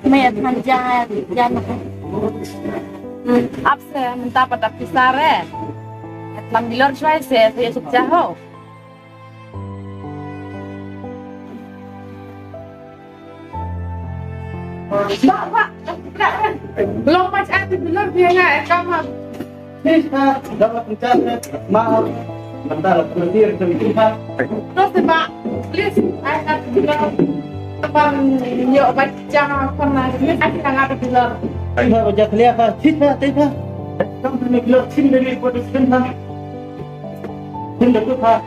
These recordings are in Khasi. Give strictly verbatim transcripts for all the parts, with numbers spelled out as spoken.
Me than ja ja na. Ap se mynta pat ap pisa re. Lam bilor shwai se se se ja ho. Ba ba. Long pas ati bilor bianga ekama. Please, ma, dapat pencet, ma, bentar, pencet, pencet, ma. Terus, Pak, please, I have to know. Abang, yuk baca apa lagi? Please, I have to know. Tiba baca clear, Pak. Please, Pak, please, Pak. Kamu punya clear, sini dari foto, sini, Pak. Sini, Pak.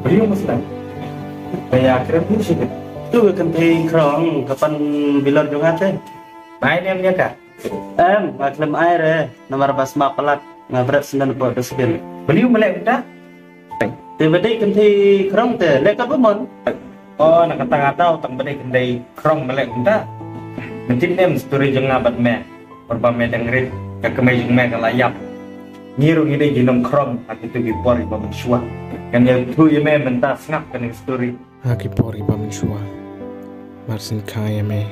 Riu muslim. Kaya kira pun sih. Tu kan thei krong kapan bilor jong ate. Mai nem ya ka. Em, ma khlem ai re, namar ba sma palat nga bret senden po dustbin. Beliu melek uta. Te ba dei kynthei krong te leh kat ba mon. O, na kata nga tau tang ba dei kynthei krong ba leh kumta. Mynta ne em story jong nga bad me. Por ba me dang rit, ka kmie jong me ka la ïap. Ngi ruh ngi dei ki nongkrong ha kitu ki por ba mynshuwa. Kan ïathuh ïa me mynta sngap kane ka story. Ha ki por ba mynshuwa. Mar syn kha ïa me.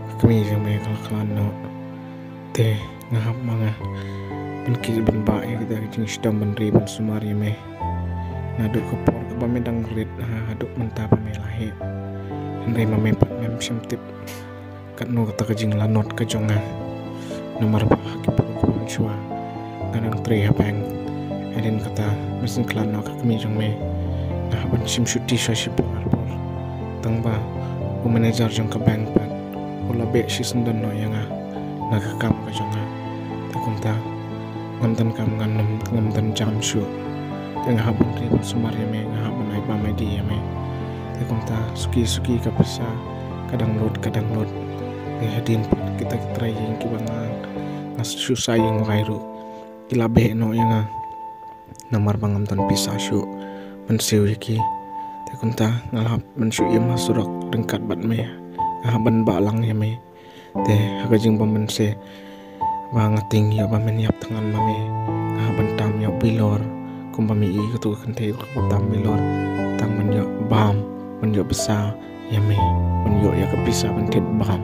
Ka kmie jong me ka la khlad noh. Te nga hap ma nga ban kit ban bah ïa kita ki jingshitom ban ri ban sumar ïa me. Naduh ka por kaba me dang rit ha haduh mynta ba me la heh. Hynrei ma me pat mem shym tip katno kata ka jinglanot ka jong nga. Namar ba ha ki por kaba mynshuwa nga dang trei ha bank. Hadien kata me sngewkhlad noh ka kmie jong me. Nga hap ban shim shuti sha shipor arpor. Tang ba u manager jong ka bank pat u la beh shisyndon noh ïa nga na ka kam ka jong nga. Te kumta ngam donkam, ngam, ngam don jam shuh. Te nga hap ban ri ban sumar ïa me, nga hap ban ai bam ai dih ïa me. Te kumta suki suki ka pisa ka dang lut, ka dang lut. Te hadien pat kita ki trai ïing kiba nga, nga shu sa ïing wai ruh ki la beh noh ïa nga. Namar ba ngam don pisa shuh ban siew ïa ki. Te kumta nga la hap ban shu im ha surok ryngkat bad me. Nga hap ban bah lang ïa me. Te ha ka jingbym mynsiem ba nga tieng ïa ba men ïap thngan ma me, nga hap ban tam ïa u bilor. Kumba me i katu ka kynthei kaba tam bilor tang ban ïoh bam, ban ïoh bsa ïa me, ban ïoh ïa ka pisa ban thied bam.